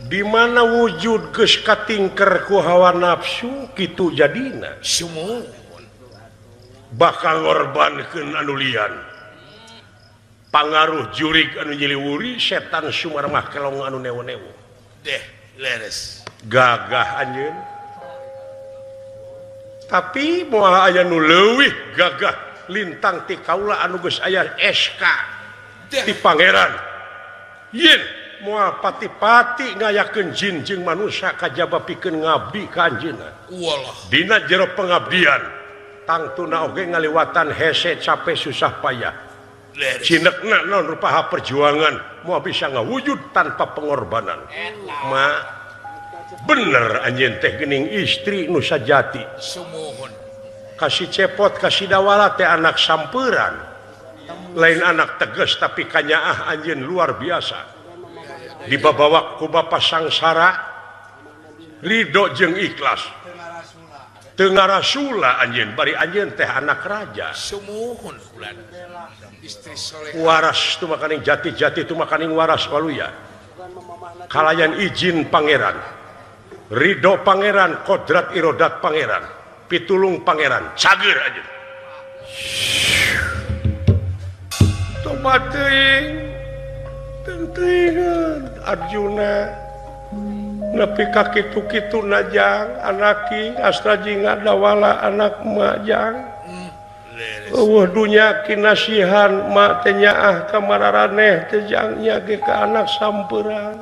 Di mana wujud geus katingker ku hawa nafsu kitu jadina. Sumuhun. Bakal ngorbankeun anu lian. Pangaruh jurig anu nyiliwuri setan Sumarmah kelong anu newo-newo. Deh, leres. Gagah anjeun. Tapi moal aya nu leuwih gagah lintang ti kaula anu geus aya SK ti pangeran. Yen moal pati-pati ngayakeun jin jeung manusia kajaba pikeun ngabdi ka anjeunna. Walah. Dina jero pengabdian tangtuna oge ngaliwatan hese capek susah payah. Cinekna naon rupaha perjuangan moal bisa ngawujud tanpa pengorbanan. Ma bener anjeun teh geuning istri nu sajati. Sumuhun. Kasih cepot kasih dawala teh anak samperan. Lain anak tegas tapi kanyaah anjeun luar biasa. Dibabawa ku bapa sangsara ridho jeung ikhlas. Teu ngarasula anjeun bari anjeun teh anak raja. Sumuhun ulan. Istri soleh. Waras tu makaning jati-jati tu makaning waras waluya. Kalayan izin pangeran. Ridho pangeran, kodrat irodat pangeran, pitulung pangeran, cager anjeun. Tobat teuing. Teuingan Arjuna nepi ka kitu-kitu najang anaki astra jinga dawala anak majang eueuh dunya kinasihan mak teh nyaah ka mararaneh teh jang nya ge ka anak sampeurang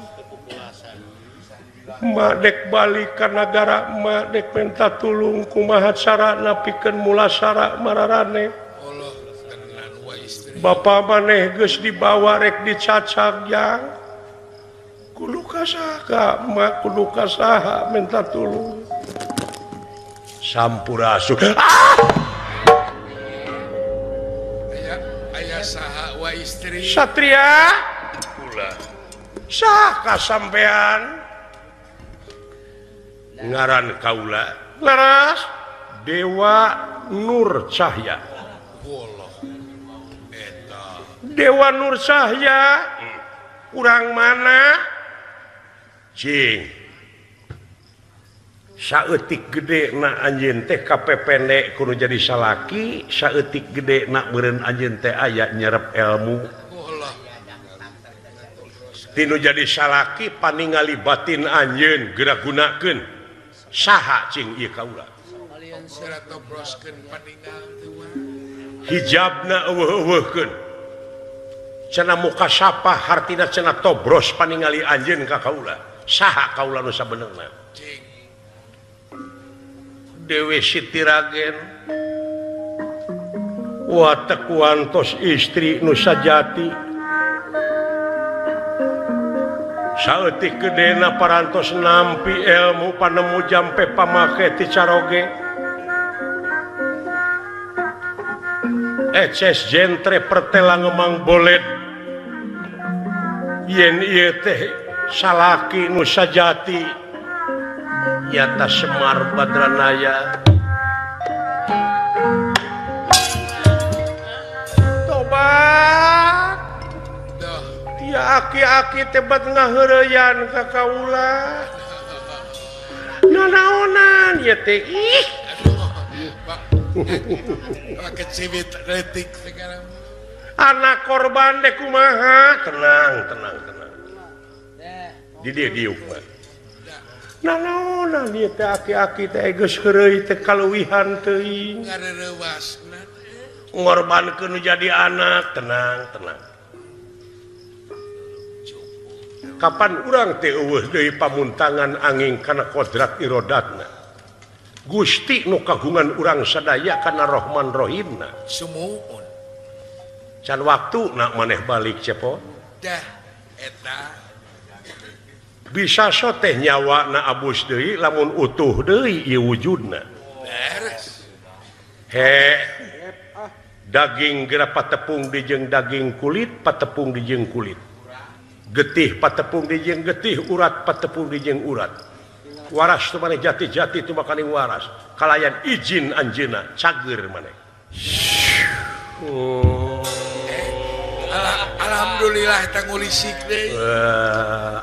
mak dek balik ka nagara mak dek minta tulung kumaha carana pikeun mulasara mararaneh. Bapak maneh geus dibawa rek dicacak jang kudu ka saha mak kudu ka saha minta tulung sampurasun. Ah! Aya aya saha wa istri Satria kula saha ka sampean ngaran kaula leres Dewa Nur Cahya. Dewa Nur Cahya urang mana cing saeutik gede na anjeun teh kapepende kudu jadi salaki saeutik gede na meureun anjeun teh aya nyerep ilmu tinu jadi salaki paningali batin anjeun geura gunakeun saha cing ieu kaula hijabna eueuh-eueuhkeun cenah muka sapa hartina cenah tobros paningali anjeun ka kaula saha kaula nu sabenerna Dewi Siti Ragen watek kuantos istri nu sajati saeutik gedena parantos nampi ilmu panemu jampe pamake ti caroge eces jentre pertela ngemang bolet yen ieu teh salaki nu sajati nyata Semar Badranaya. Tobat tia aki-aki tebat ngaheureyan ka kaula nanaonan ieu teh ih. Anak korban deh kumaha tenang tenang tenang di dia diuk mah nanaonan ieu teh aki-aki teh geus heureuy teh kaluwihan teuing ngorbankeun nu jadi anak tenang tenang kapan urang teh eueuh deui pamuntangan angin kana kodrat irodatna Gusti nu kagungan urang sadaya kana Rahman Rahimna. Sumuhun. Can waktu nak maneh balik cepot. Dah eta bisa so teh nyawa na abus deui lamun utuh deui ieu wujudna. Beres. He daging geura patepung di jeung daging kulit patepung di jeung kulit. Getih patepung di jeung getih urat patepung di jeung urat. Waras tu maneh jati-jati tu makaning waras kalayan izin anjeunna cager maneh. Oh. Alhamdulillah eta ngulisik deui.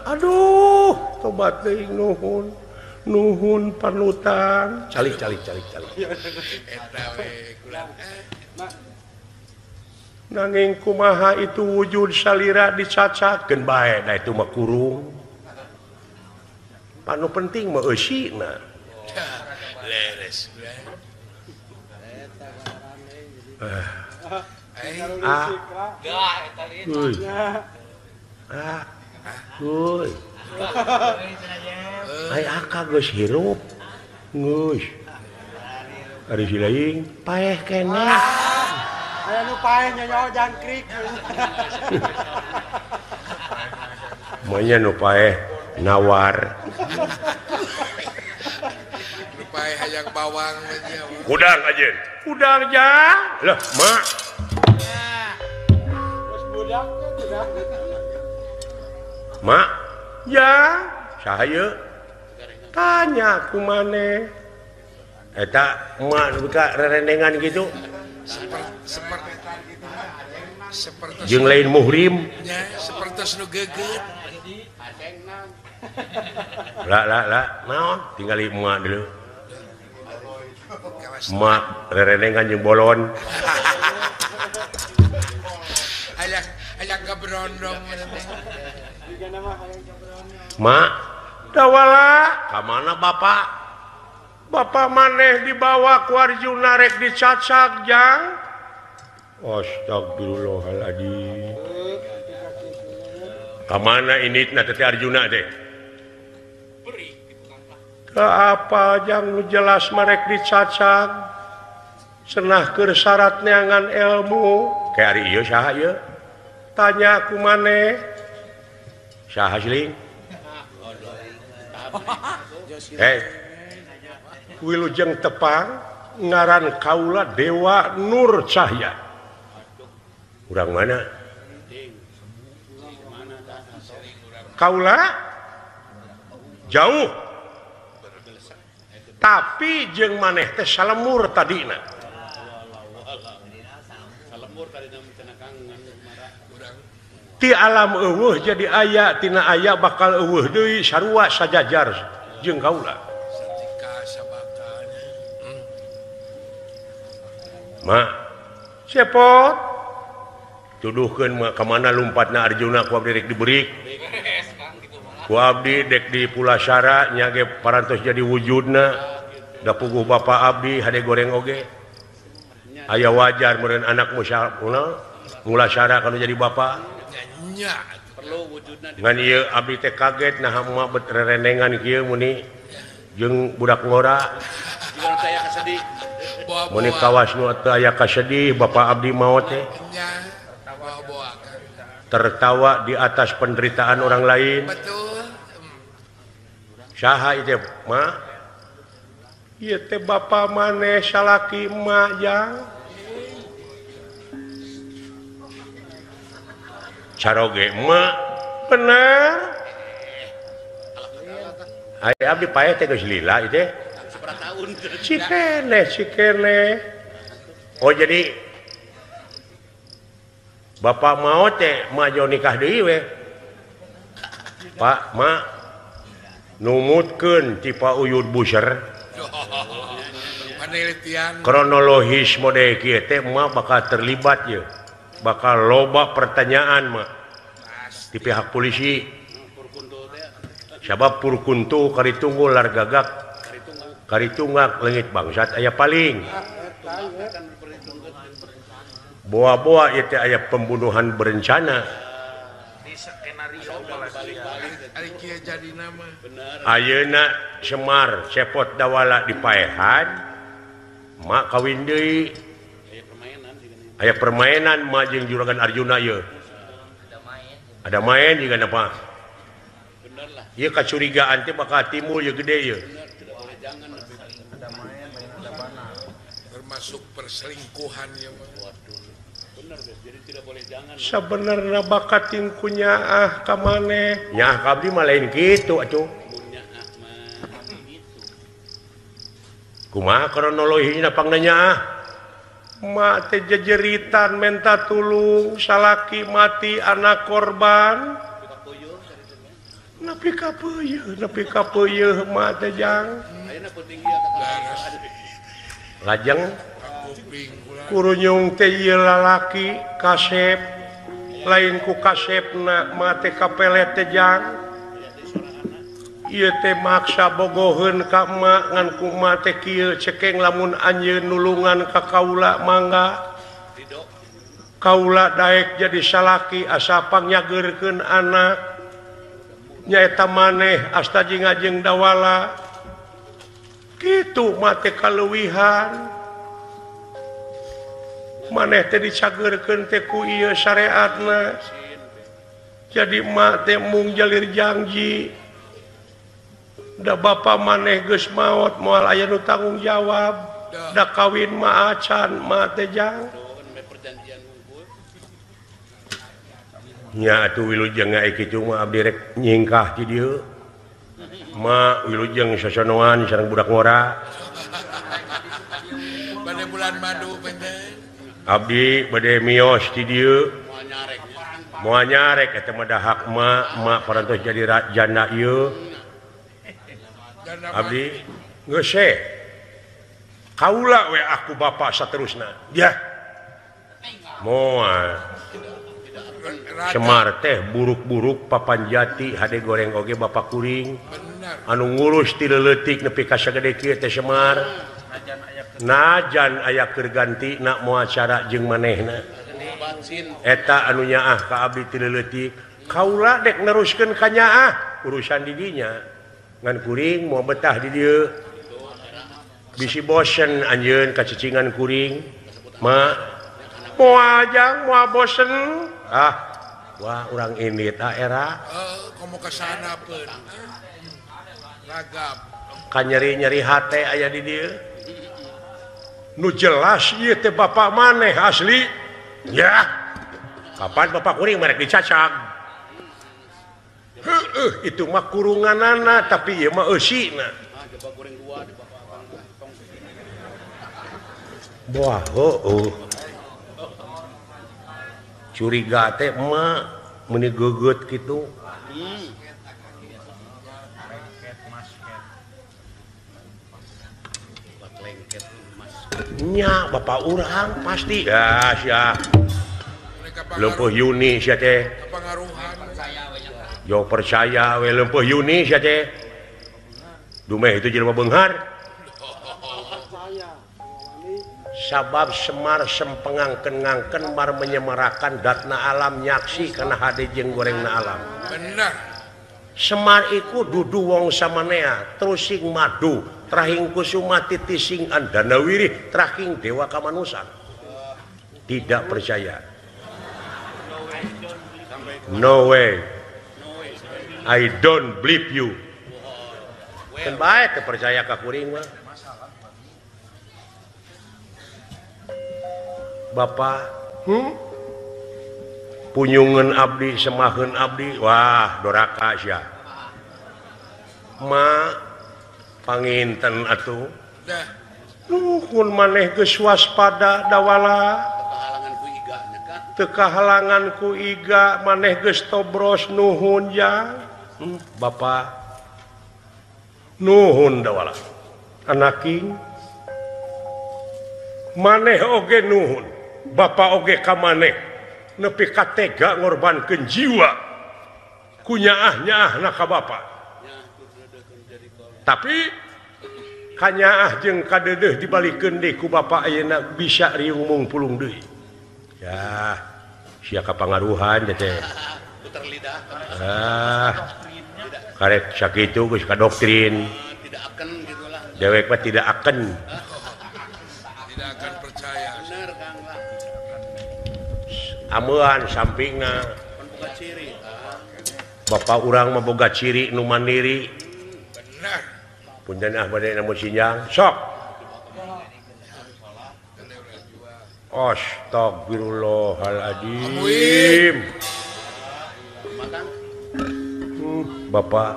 Aduh, Tobat teuing nuhun. Nuhun panutan. Calik calik calik calik. Eta we kula. Nanging kumaha itu wujud salira dicacakeun bae da itu mah kurung. Panu penting mah eusina. Leres. Ah. Ah. Euy. Ai aka geus hirup. Geus. Ari si lain paeh keneh. Aya nu paeh nyonya jangkrik. Monya nu paeh nawar. Nu paeh hayang bawang Kudang ajeun. Kudang jang. Lah, mak. Geus budak teh budak. Mak, ya, saha ieu? Tanya ku maneh. Eta emak nu ka rerendengan kitu. Seperti jeung lain muhrim nya, sapertos nu geget. Lah lah lah, naon tinggali emak dulu. Emak rerendengan jeung bolon. Hayang hayang kabrondong. Mak, dawala ka mana bapak? Bapak maneh dibawa ku Arjuna rek dicacak jang. Astagfirullahaladzim. Ka mana initna teh Arjuna teh? Ke apa jang nu jelas marek dicacak? Cenah keur syarat neangan ilmu. Kayak ari ieu saha ieu? Tanya ku maneh. Saha siling? Hei. Wilujeng tepang ngaran kaula Dewa Nur Cahya. Urang mana? Kaula jauh. Tapi jeung maneh teh salemur tadina. Ti alam eueuh jadi aya, tina aya bakal eueuh deui sarua sajajar jeung kaula. Mak, cepot tuduhkeun mah ka mana lumpatna Arjuna ku abdi rek dibeurik. Ku abdi dek di Pulasara nya ge parantos jadi wujudna. Da puguh bapa abdi hade goreng oge. Aya wajar meureun anak Mulasara kana jadi bapa. Perlu wujudna. Ngan ieu abdi teh kaget naha mah bet rerendengan kieu muni jeung budak ngora. Muni kawas nu teu aya kasedih bapa abdi maot teh. Tertawa di atas penderitaan orang lain. Betul. Saha ieu teh, Ma? Ieu teh bapa maneh salaki emak jang. Caroge emak bener. Ai abdi paeh teh geus lila ieu teh. Cikene, cikene. Oh jadi bapak mau teh maju nikah deui we. Pak, mak numutkeun ti Pak Uyut Buser. Penelitian kronologis mode kieu teh mak bakal terlibat ye. Bakal loba pertanyaan mak di pihak polisi. Sabab purkuntu karitunggu largagak karitungak leungit bangsat aya paling. Boa-boa ieu teh aya pembunuhan berencana. Ayeuna Semar cepot dawala dipaehan, mak kawin deui. Aya permainan mak jeung juragan Arjuna ieu. Ada main juga apa? Ieu kacurigaan teh bakal timbul ieu gede ieu. Termasuk perselingkuhan ya. Sebenarnya bakat tingkunya ah ka maneh. Nyaah ka abdi mah lain kitu atuh. Kumaha kronologina pangna nyaah? Mak teh jejeritan menta tulung, salaki mati anak korban. Nepi ka peuyeh nepi ka peuyeh mah teh jang. Lajeng kurunyung teh ieu lalaki kasep lain ku kasepna mah teh kapelet teh jang. Ieu teh maksa bogoheun ka emak ngan ku emak teh kieu cekeng lamun anjeun nulungan ka kaula mangga. Kaula daek jadi salaki asa pangyageurkeun anak. Nyaeta maneh asta jeung ngajeng dawala. Kitu mah teh kaleuwihan. Maneh teh dicageurkeun teh ku ieu syariatna. Jadi emak teh mung jalir janji. Da bapa maneh geus maot moal aya nu tanggung jawab. Da kawin mah acan mah teh jang. Nya atuh wilujeng ai kitu mah abdi rek nyingkah ti dieu. Ma wilujeng sosonoan sareng budak ngora. Bade bulan madu benten. Abdi bade mios ti dieu. Moal nyarek eta mah dahak ma parantos jadi janda ieu. Abdi geus we. Kaula we aku bapa saterusna. Yah. Moal. Semar teh buruk-buruk papanjati hade goreng oge bapak kuring anu ngurus ti leutik nepi ka sagede kieu teh Semar najan aya keur ganti na moal cara jeung manehna eta anu nyaah ka abdi ti leutik kaula dek neruskeun ka nyaah urusan di dinya ngan kuring moal betah di dieu bisi bosen anjeun ka cicingan kuring ma moal jang moal bosen ah wah urang ini tak era komo ke sana pun ragap kan nyeri-nyeri hate aya di dieu nu jelas ieu teh bapak maneh asli ya kapan bapak kuring merek dicacag heueuh itu mah kurunganana tapi ieu mah eusina wah heueuh curiga teh emak meuni geugeut kitu. Nya bapak urang pasti ya sia. Leumpeuh Yuni sia teh. Jo percaya we leumpeuh Yuni sia teh. Dumeh itu jelema beunghar. Sabab Semar sempengangken-ngangken mar menyemarakan datna alam nyaksi kana hade jeung gorengna alam. Bener. Semar iku dudu wong samanea, terusing madu, trahing kusuma titising andanawirih, trahing dewa kamanusan. Tidak percaya. No way. I don't believe you. Kan bae teu percaya ka kuring mah. Bapak punyungan abdi semaheun abdi wah doraka sia ma panginten atuh nuhun maneh geus waspada dawala teu kahalangan ku iga maneh geus tobros nuhun jang Bapak nuhun dawala anaking maneh oge nuhun Bapak oge ka maneh nepi ka tega ngorbankeun jiwa ku nyaah-nyaahna ka Bapak tapi kanyaah jeung kadeudeuh dibalikeun deui ku Bapak ayeuna bisa riung mung pulung deui ya sia kapangaruhan teh puter lidah ah karek sakitu geus ka doktrin tidak akan gitulah dewek mah tidak akan tidak akan percaya. Bener Kang lah. Amean sampingna. Bapak urang mah boga ciri nu mandiri. Bener. Punten ah bade namun sinjang. Sok. Astagfirullahaladzim. Bapak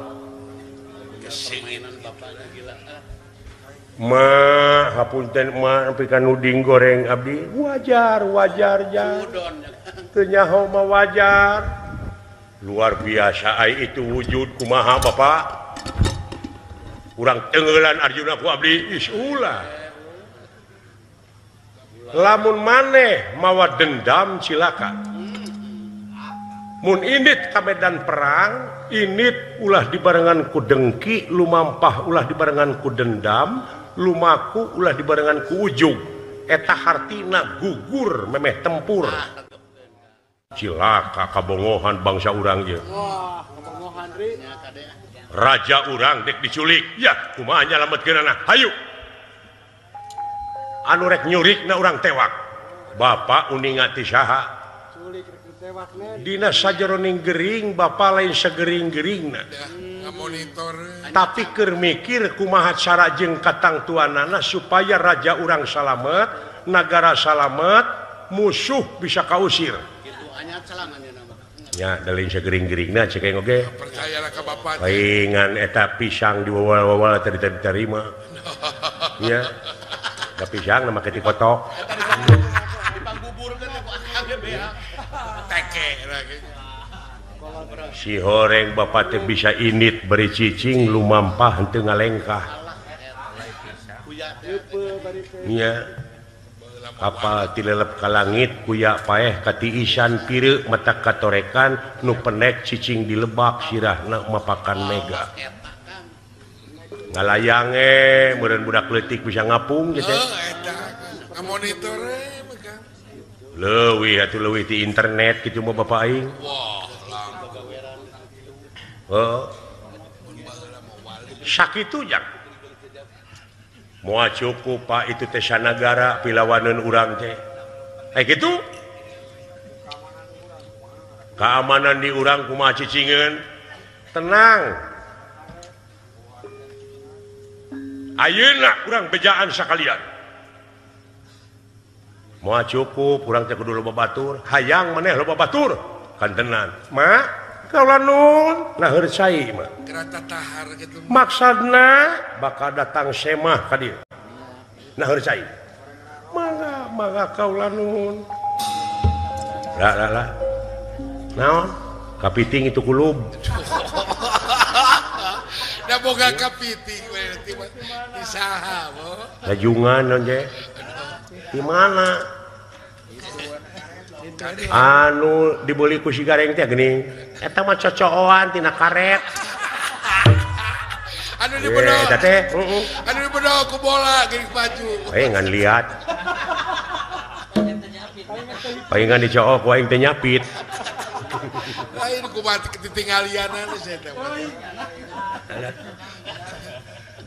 Ma hapunten ma nepi ka nuding goreng abdi wajar wajar jang. Teu nyaho mah wajar. Luar biasa ai itu wujud kumaha Bapak. Urang tenggelan Arjuna ku abdi is ulah. Lamun maneh mawa dendam cilaka. Mun indit ka medan perang, indit ulah dibarengan ku dengki, lumampah ulah dibarengan ku dendam, lumaku ulah dibarengan ku ujug. Eta hartina gugur memeh tempur. Cilaka kabongohan bangsa urang ieu. Wah, kabongohan ri. Raja urang dek diculik. Ya, kumaha nyalametkeunana? Hayu. Anu rek nyurikna urang tewak. Bapak uninga ti saha? Dina sajeroning gering Bapak lain segering-geringna. Tapi keur mikir kumaha cara jeung katangtuanana supaya raja urang salamet, nagara salamet, musuh bisa kausir. Ya, da lain segering-geringna cek aing oge. Percayalah ka Bapak. Paingan eta pisang diwawal-wawal teh diterima. Nya. Da pisang na make dikotok. Si horeng Bapak teh bisa init beri cicing lumampah henteu ngalengkah. Nya. Kapal tilelep ka langit kuya paeh katiisan pireuk mata katorekan nu penek cicing dilebak sirahna mapakan mega. Ngalayang meureun budak leutik bisa ngapung gitu. Leuwih atuh leuwih ti internet kitu mah Bapak aing. Heuh. Sakitu jang. Moal cukup Pak itu teh sanagara pilawaneun urang teh. Kitu? Keamanan di urang kumaha cicingeun? Tenang. Ayeuna urang bejaan sakalian. Moal cukup urang teh kudu loba batur, hayang maneh loba batur. Kantenan. Ma, kaula nun nah cai mah. Maksudna bakal datang semah ka dieu. Nah cai. Mangga, mangga kaula nun. Lah lah lah. Naon? Kapiting itu kulub. Da boga kapiting we di saha, Bo? Lajungan naon je? Di mana? Anu dibeli ku si gareng teh geuning. Eta mah cocoan tina karet. Anu dibedol. Eta teh, heeh. Anu dibedol ku bola geuning baju. Ngan liat. Paingan dicook ku aing teh nyapit. Lain kumaha ketinggalianan saya teh.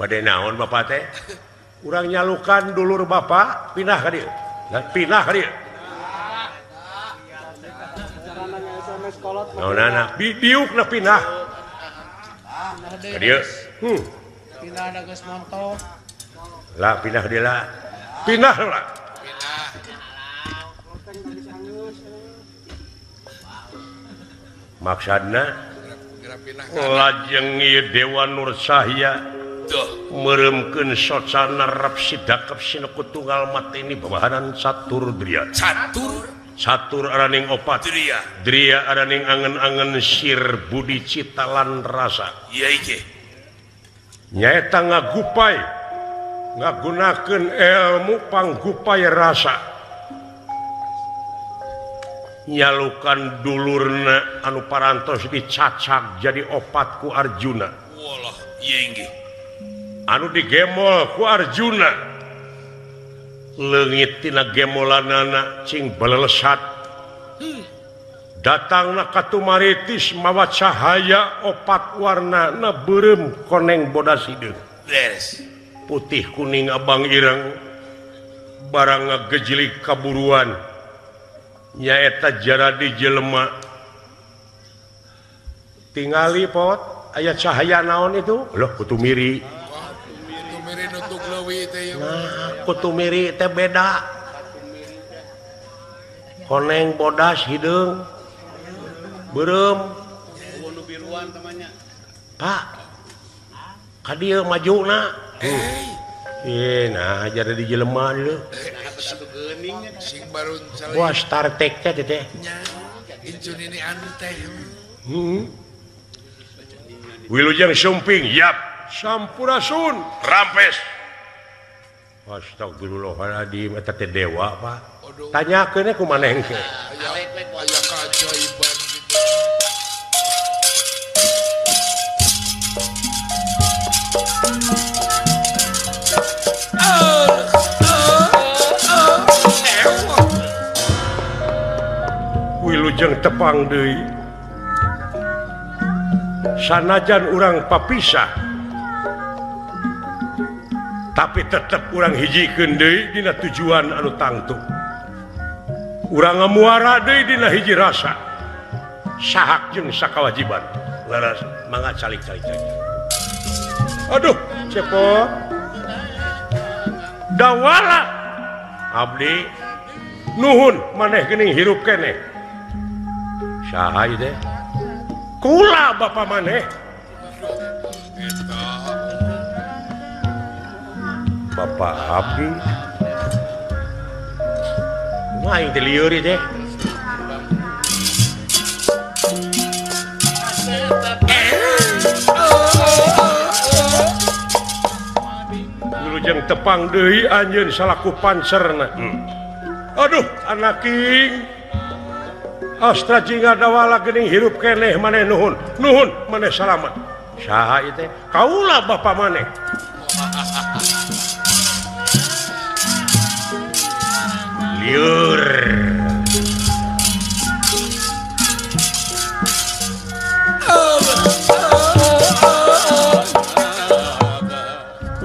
Bade naon Bapak teh? Urang nyalukan dulur Bapak pindah ka dieu. Pindah ka dieu. Naonana diukna pindah. Ka dieu. Pindah da geus montok. Lah pindah dieu lah. Pindah lah. Pindah. Maksudna lajeng ieu Dewa Nur Cahya meremkeun socana rep sidakep sineku tunggal mateni babahanan catur dria. Catur catur araning opat dria. Dria araning angen-angen sir budi cita lan rasa. Iya iki. Nyaeta ngagupai ngagunakeun ilmu panggupai rasa. Nyalukan dulurna anu parantos dicacak jadi opat ku Arjuna. Walah, ieu inggih. Anu digemol ku Arjuna. Leungit tina gemolanana cing balelesat. Datangna ka Tumaritis mawa cahaya opat warnana beureum koneng bodas hideung. Beres. Putih kuning abang ireng barang ngagejilig kaburuan. Nyaeta jaradi jelema tingali pot aya cahaya naon itu loh kutu miri. Kutu miri nutuk leuwih teh ieu. Nah kutu miri teh beda koneng bodas hideung beureum nu biruan temannya Pak ka dieu majuna. Nah jadi jelema dieu. Wah Star Trek teh teh. Incun ini anu teh. Wilujeng Sumping yap Sampurasun rampes. Astagfirullahaladzim eta teh dewa Pak. Tanyakeun ku maneh engke. Aya keajaiban gitu. Wilujeng tepang deui. Sanajan urang papisah tapi tetep urang hijikeun deui dina tujuan anu tangtu. Urang ngamuara deui dina hiji rasa. Sahak jeung sakawajiban. Leres mangga calik-calik. Aduh, cepot. Dawala abdi nuhun maneh geuning hirup keneh. Saha ieu teh? Kula bapa maneh. Bapak abdi. Aing teh lieur ieu teh. Wilujeng tepang deui anjeun salaku pancerna. Aduh, anak king. Astra jingga dawala geuning hirup keneh maneh nuhun. Nuhun maneh salamet. Saha ieu teh? Kaula bapa maneh. Liur.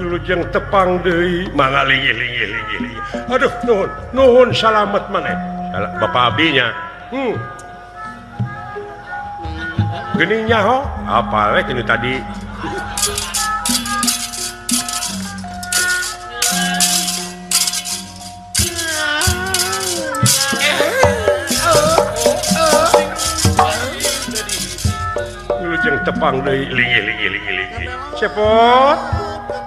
Wilujeng tepang deui mangga linggih linggih linggih linggih. Aduh nuhun nuhun salamet maneh. Bapak abdinya. Geuning nyaho apa we tinu tadi. Wilujeng tepang deui linggih linggih linggih linggih. Cepot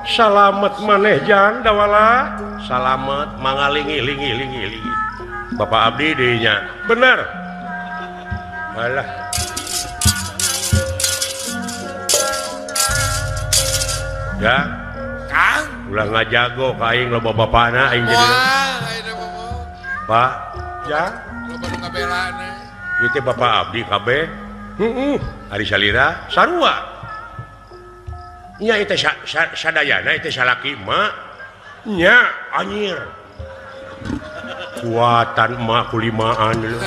salamet maneh jang dawala salamet mangga linggih linggih linggih linggih. Bapak abdi deui nya. Bener. Alah. Ya. Kang, ulah ngajago ka aing loba bapana aing jadi. Pak, ya. Loba nu ngabelana. Ieu teh bapak abdi kabeh. Heeh. Ari salira sarua. Nya ieu teh sadayana ieu teh salaki emak. Nya anjir. Kuatan emak kulimaan lho.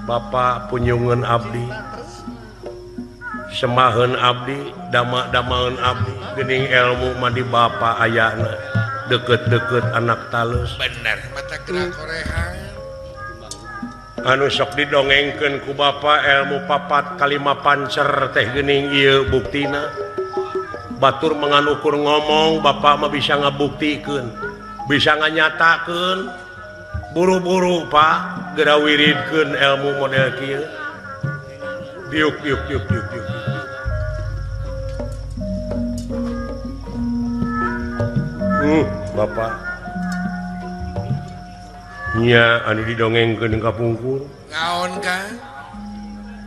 Bapak punyungan abdi semaheun abdi dama-damaeun abdi geuning ilmu mah di bapak ayana deket-deket anak talus bener mata gerak korehan anu sok didongengkeun ku bapak ilmu papat kalima pancer teh geuning ieu buktina batur menganukur ngomong bapak mah bisa ngabuktikeun bisa nganyatakeun buru-buru Pak geura wiridkeun ilmu model kieu diuk diuk diuk diuk diuk. Bapak nya anu didongengkeun ka pungkur naon Kang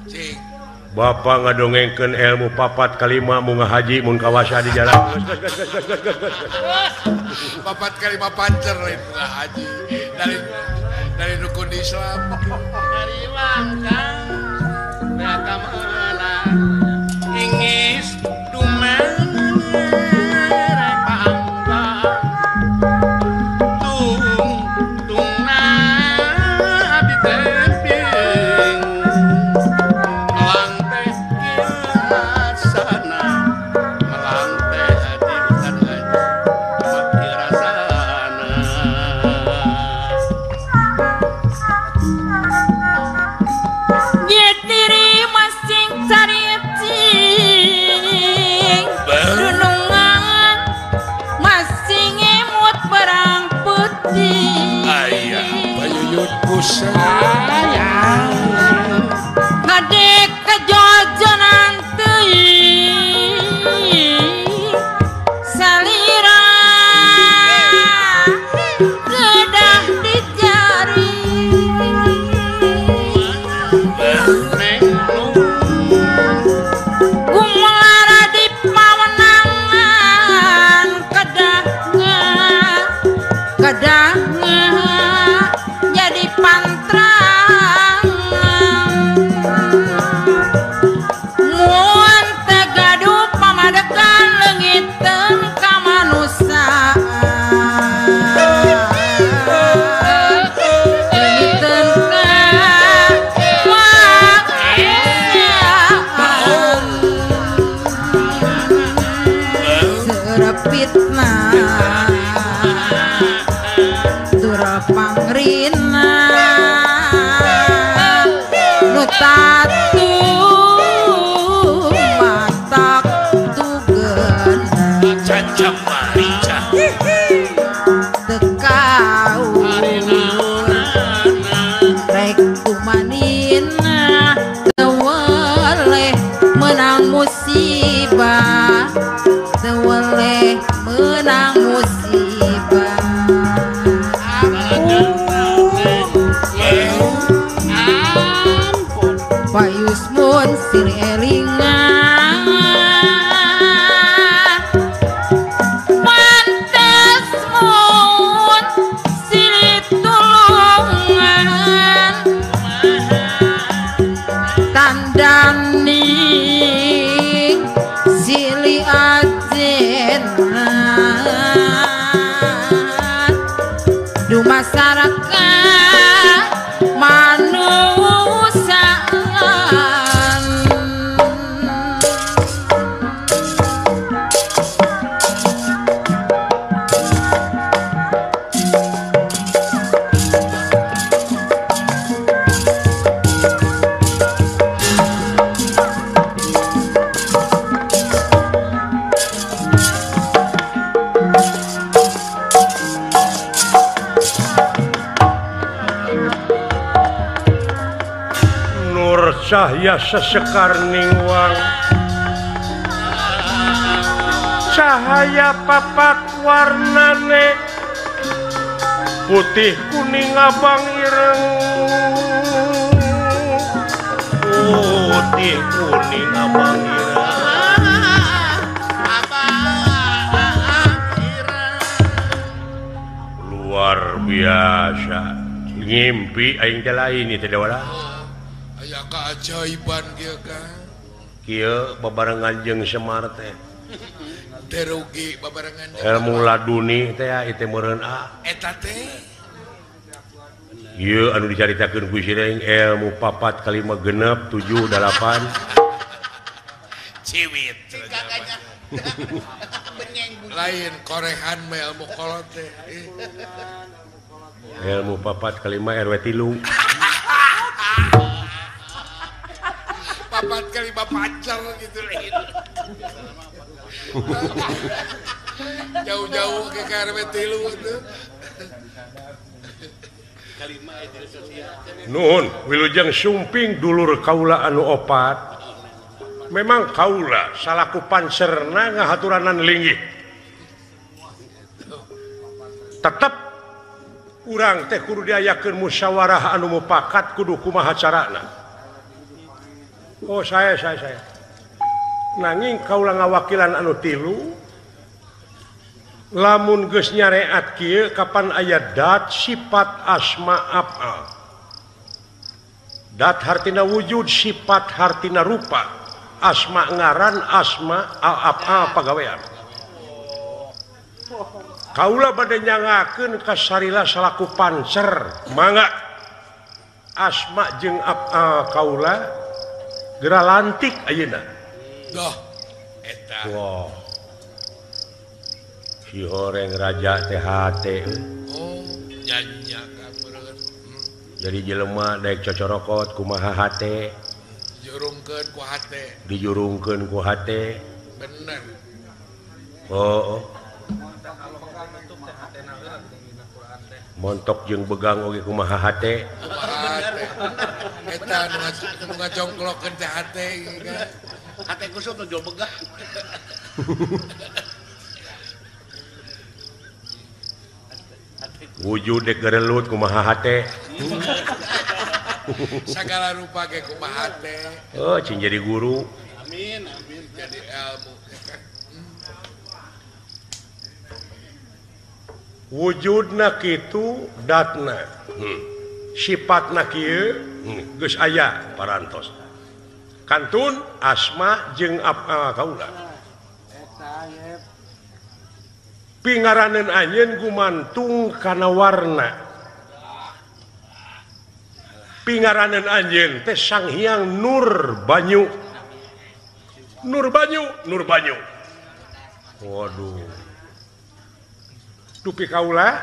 cing Bapak ngadongengkeun ilmu papat kalima mun ngahaji mun kawasa di jalan. Papat kalima pancer lain bunga haji dari rukun Islam. Dari Kang mereka menang ingis dumen Ngadek kejojonan teuing. Kedahna jadi pantrang mun teu gaduh pamadegan leungiteun kamanusiaan leungiteun kamanusiaan seueur fitnah pangrina nu tatu matak tugena cacam marica teu kaur rek kumanina teu weleh meunang musibah teu weleh meunang musibah. Payusmun silih elingan pantes mun silih tulungan tandaning silih ajenan dumasaraka manusia. Cahya sesekar ningwang cahaya papat warnane putih kuning abang ireng putih kuning abang ireng luar biasa ngimpi aing teh lain ieu teh wala. Aya keajaiban kieu Kang. Kieu babarengan jeung Semar teh. Teu rugi babarengan jeung ilmu laduni teh ieu teh meureun a. Eta teh. Ieu anu dicaritakeun ku Sireng ilmu 4 5 6 7 8. Ciwit. Lain korehan mah ilmu kolot teh. Ilmu 4 5 RW 3. 4 kali 5 pacar gitu lain. Jauh-jauh ke RW 3 itu. Nuhun wilujeng sumping dulur kaula anu opat. Memang kaula salaku panserna ngahaturanan linggih. Tetep urang teh kudu diayakeun musyawarah anu mupakat kudu kumaha carana. Oh saya. Nanging kaula ngawakilan anu tilu lamun geus nyareat kieu kapan aya dat sifat asma af'al. Dat hartina wujud, sifat hartina rupa, asma ngaran, asma af'al pagawean. Kaula bade nyangakeun ka Sarila salaku pancer, mangga asma jeung af'al kaula geura lantik ayeuna. Doh eta. Wah. Si horeng raja teh hate. Oh, nyanyi ka meureun. Jadi jelema daek cocorokot kumaha hate. Jurungkeun ku hate. Dijurungkeun ku hate. Bener. Oh. Montok jeung begang oge kumaha hate. Eta nu ngajongklokkeun teh hate. Hate kusut nu jol begang. Wujud dek gerelut kumaha hate. Sagala rupa ge kumaha hate. Oh, cing jadi guru. Amin, amin jadi ilmu. Wujudna kitu datna. Sifatna kieu geus aya parantos. Kantun asma jeung kaula. Pingaraneun anjeun gumantung kana warna. Pingaraneun anjeun teh Sang Hyang Nur Banyu. Nur Banyu, Nur Banyu. Waduh. Dupi kaula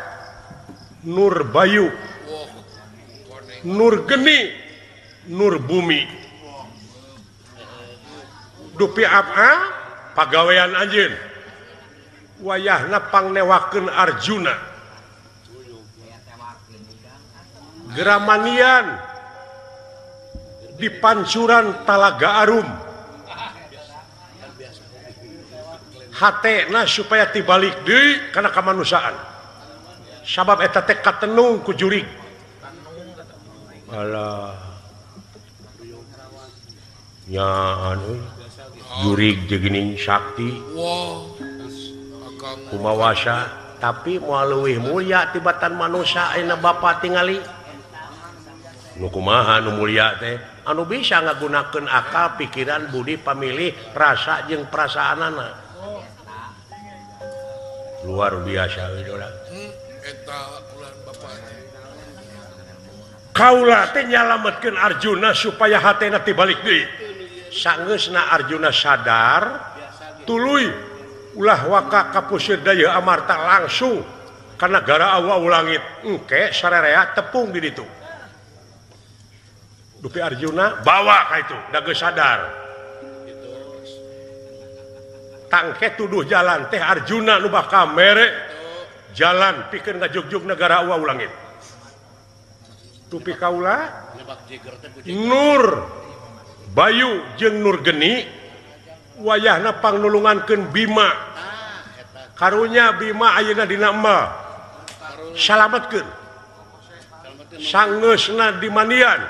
Nur Bayu. Nur Geni, Nur Bumi. Dupi apa pagawean anjeun wayahna pangnewakeun Arjuna Geramanian di pancuran Talaga Arum hatena supaya tibalik deui kana kamanusiaan sabab eta teh katenung ku jurig. Alah nya anu jurig jeung sakti kumawasa tapi moal leuwih mulia tibatan manusia ayeuna bapa tingali nu kumaha nu mulia teh anu bisa ngagunakeun akal pikiran budi pamilih rasa jeung perasaanana luar biasa idola. Eta ulah bapa kaula teh nyalametkeun Arjuna supaya hatena tibalik deui. Sangeusna Arjuna sadar tuluy ulah waka kapusir daya amarta langsung ka nagara awa langit engke sarerea tepung di ditu. Dupi Arjuna bawa ka itu da geus sadar. Tangke tuduh jalan teh Arjuna nu bakal mere jalan pikeun ngajugjug nagara awa langit. Dupi kaula Nur Bayu jeung Nur Geni wayahna pangnulungankeun Bima. Karunya Bima ayeuna dina emal. Salametkeun. Sangeusna di mandian.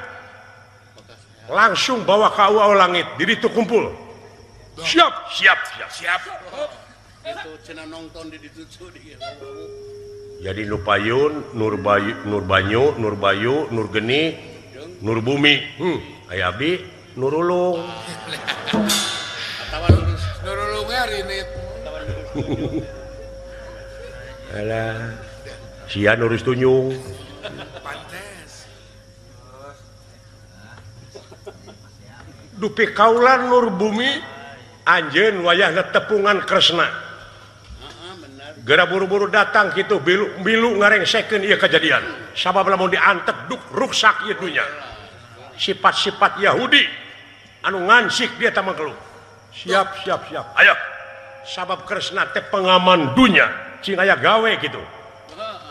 Langsung bawa ka awa langit di ditu kumpul. Siap, siap, siap, siap. Itu cenah nonton di ditu di. Jadi nu payun, Nur Bayu, Nur Banyu, Nur Bayu, Nur Geni, Nur Bumi. Aya abdi Nurulung. Nurulung rinit. Alah. Sia nurus tunyung. Pantes. Dupi kaula Nur Bumi anjeun wayahna tepungan Kresna. Geura buru-buru datang kitu bilu ngarengsekeun ieu kajadian. Sabab lamun diantep duk ruksak ieu dunya. Sifat-sifat Yahudi anu ngansik dia ta mangkeluk. Siap, siap, siap. Ayo. Sabab Kresna teh pengaman dunya, cing aya gawe gitu.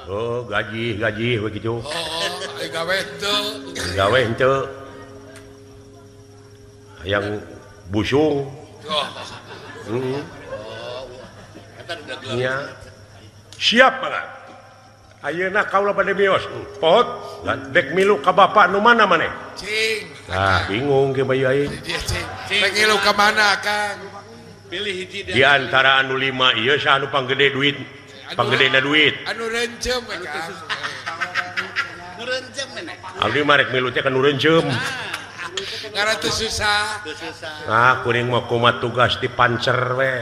Oh, gaji, gaji we kitu. Oh, aya gawe henteu. Gawe henteu. Hayang busung. Oh. Heeh. Nya. Siap mangga. Ayeuna kaula bade mios. Pot, dek milu ka bapak nu mana maneh? Cing. Nah, bingung ke bayu aing. Dek ngilu ka mana, Kang? Pilih hiji di antara anu 5 ieu saha anu panggede duit? Panggedena duit. Anu rencem we, Kang. Nu rencem meneh. Abdi mah rek milu teh ka nu rencem. Ngaran teu susah. Teu susah. Ah, kuring mah kumaha tugas di pancer we.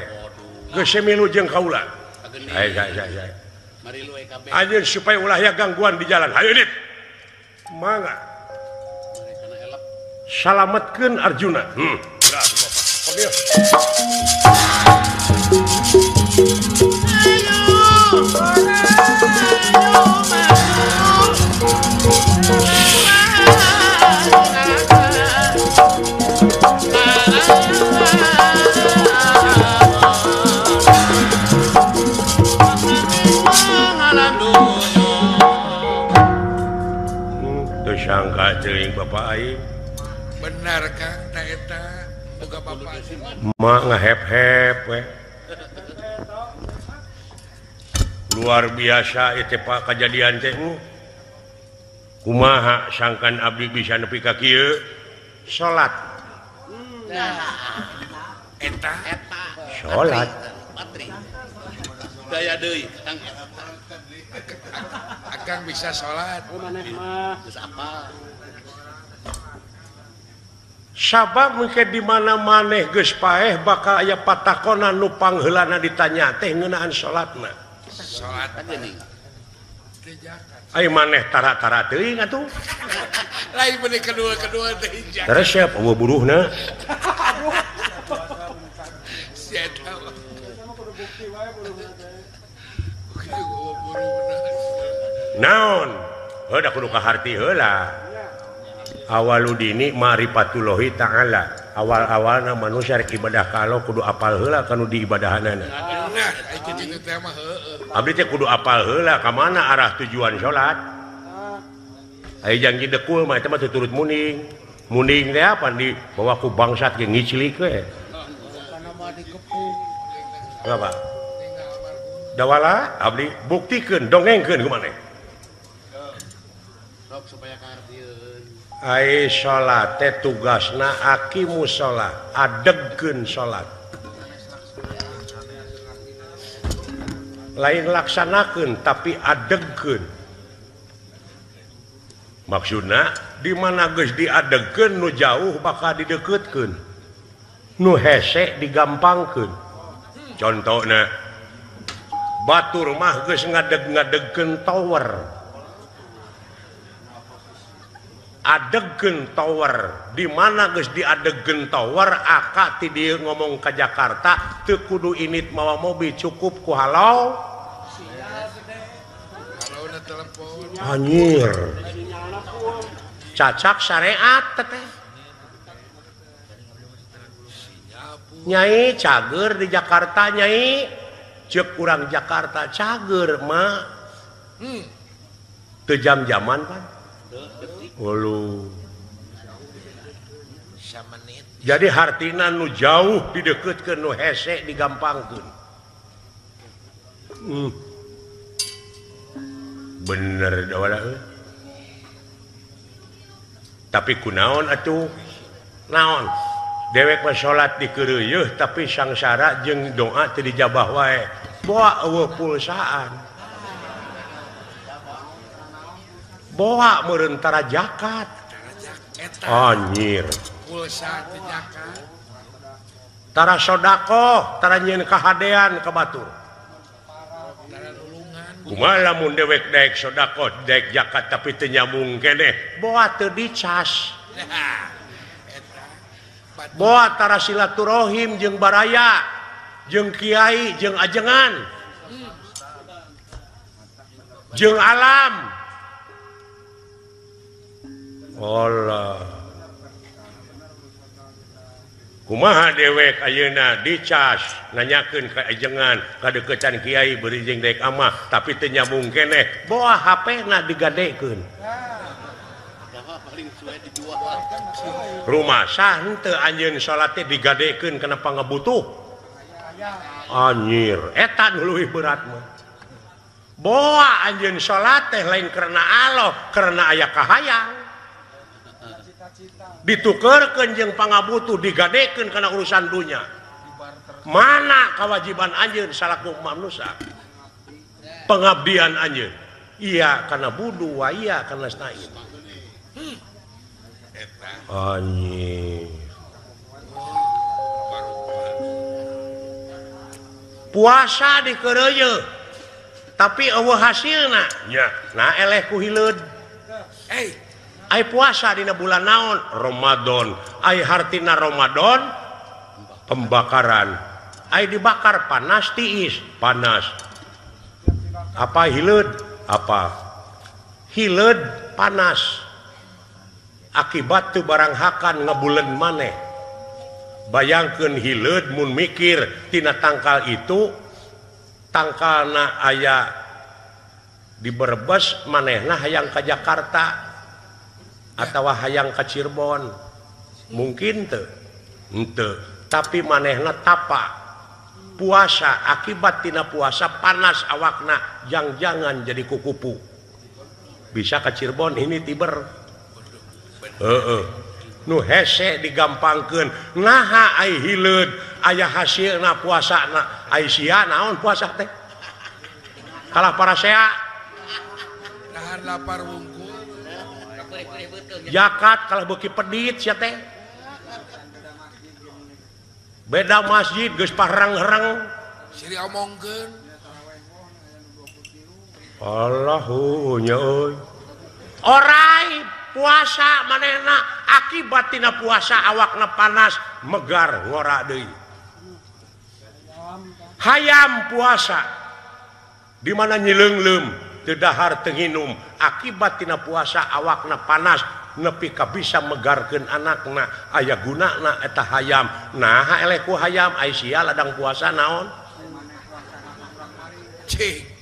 Geus milu jeung kaula. Hai, hai, hai, hai. Anjeun supaya ulah ya gangguan di jalan. Hayu dit. Mangga. Salametkeun Arjuna. Geura Bapak. Kom sangka teuing Bapak aing. Benar Kang, ta eta boga bapak. Mak ngahep-hep we. Luar biasa ieu teh Pak kajadian teh. Kumaha sangkan abdi bisa nepi ka kieu? Salat. Eta salat. Patri. Daya deui Kang. Akang bisa salat. Maneh mah geus apal. Sabab mungkin di mana maneh geus paeh bakal aya patakonan nu pangheulana ditanya teh ngeunaan salatna. Salat geuning. Ai maneh tara-tara teuing atuh. Lain bener kedua-kedua teh hijau. Terus siap eueuh buruhna. Sia eta. Naon? Heuh da kudu kaharti heula. Awaludini ma'rifatullahi ta'ala. Awal-awalna manusia rek ibadah ka Allah kudu apal heula kanu diibadahanana. Nah, kitu teh mah heueuh. Abdi teh kudu apal heula ka mana arah tujuan salat. Aya janji dekul mah eta mah turut muning. Muning teh apa dibawa ku bangsat ge ngiclik we. Apa? Dawala abdi buktikeun dongengkeun ku maneh. Sok supaya kahartieun. Ai salat teh tugasna aqimus shalah, adegkeun salat. Lain laksanakeun tapi adegkeun. Maksudna di mana geus diadegkeun nu jauh bakal dideukeutkeun. Nu hese digampangkeun. Contohna batur mah geus ngadeg-ngadegkeun tower. Adegkeun tower di mana geus diadegkeun tower aka ti dieu ngomong ka Jakarta teu kudu init mawa mobil cukup ku halau. Anjir. Cacak syariat teteh. Nyai cager di Jakarta nyai. Ceuk urang Jakarta cager mah. Teu jam-jaman pan. Ulu. Jadi hartina nu jauh dideukeutkeun nu hese digampangkeun. Bener dawala euy. Tapi kunaon atuh? Naon? Dewek mah salat dikeureuyeut tapi sangsara jeung doa teu dijabah wae. Boa eueuh pulsaan. Boa meureun tara zakat. Anjir. Pulsa teu zakat. Tara sedekah, tara nyieun kahadean ka batur. Kumaha lamun dewek daek sedekah, daek zakat tapi teu nyambung keneh, boa teu dicas. Boa tara silaturahim jeung baraya, jeung kiai, jeung ajengan. Jeung alam. Allah. Kumaha dewek ayeuna dicas nanyakeun ka ajengan kadeukeutan kiai beureun jeung daek amah tapi teu nyambung keneh boa HP-na digadekeun. Rumasa henteu anjeun salat teh digadekeun kana pangabutuh. Anjir, eta nu leuwih berat mah. Boa anjeun salat teh lain karena Allah, karena aya kahayang. Ditukerkeun jeung pangabutuh digadekeun kana urusan dunya. Mana kewajiban anjeun salaku manusia? Pengabdian anjeun. Iya kana budu wa iya kana stain. Anjir. Puasa dikeureuyeut tapi eueuh hasilna. Nya, nah eleh ku hileud. Ai puasa dina bulan naon? Ramadan. Ai hartina Ramadan pembakaran. Ai dibakar panas tiis, panas. Apa hileud? Apa? Hileud panas. Akibat teu barang hakan ngabuleun maneh. Bayangkeun hileud mun mikir tina tangkal itu tangkalna aya di Brebes manehna hayang ka Jakarta atawa hayang ka Cirebon. Mungkin teu? Henteu. Tapi manehna tapa puasa akibat tina puasa panas awakna jang-jangan jadi kukupu. Bisa ka Cirebon ini tiber. Heeh. Nu hese digampangkeun. Naha ai hileud aya hasilna puasana. Ai sia naon puasa teh? Kalah parasea. Nahan lapar wungkul. Zakat kalau beuki pedit sia teh. Beda masjid geus parang-herang. Siri omongkeun. Allahu nya euy. Orai puasa manehna akibat tina puasa awakna panas megar ngora deui. Hayam puasa di mana nyileungleum teu dahar teu nginum akibat tina puasa awakna panas nepi ka bisa megarkeun anakna aya gunana eta hayam. Nah eleh ku hayam ai sia ladang puasa naon? Cing.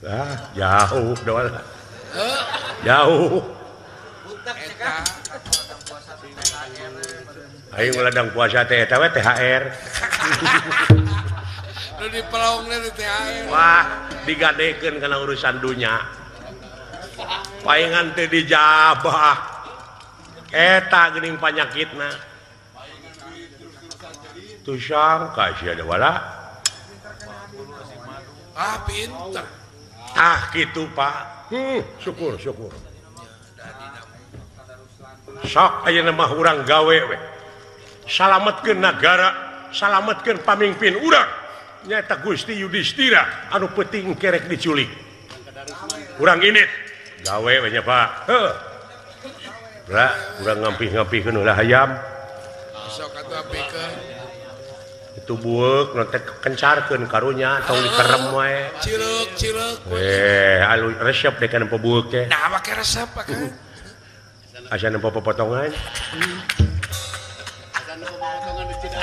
Ah, jauh doang. Jauh. Ayo ladang puasa teh eta we THR. Nu dipelongna di THR. Wah, digadekeun kana urusan dunya. Paingan teu dijabah. Eta geuning panyakitna. Tuh sangka sia wala. Ah, pinter. Ah, gitu Pak. Syukur, syukur. Sok ayeuna mah urang gawe we. Salametkeun nagara, salametkeun pamimpin urang. Nyaeta Gusti Yudhistira anu peuting kerek diculik. Urang init gawe we nya Pak. Heuh. Lah, urang ngampih-ngampihkeun heula hayam. Sok atuh ampikeun. Itu bueuk nanti kencarkeun karunya tong dikerem wae. Cileuk, cileuk. Alu resep deh kana bueuk teh. Nah, make resep kan. Asa nempo potongan.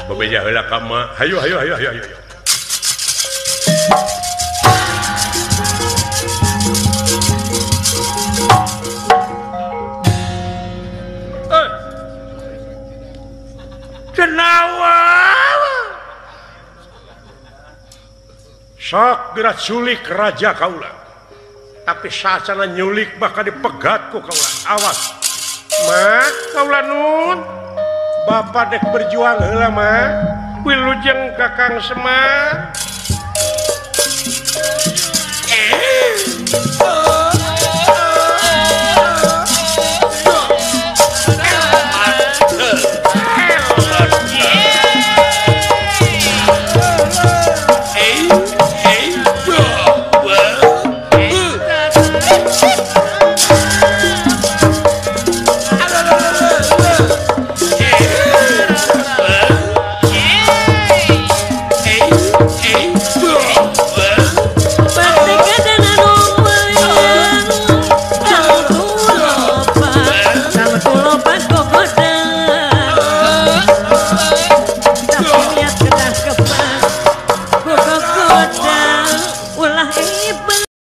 Bebeja heula ka emak. Hayu hayu hayu hayu hayu. Kenawa. Sok geura culik raja kaula. Tapi sacana nyulik bakal dipegat ku kaula. Awas. Mak, kaula nun. Bapak dek berjuang heula mah. Wilujeng Kakang Semar.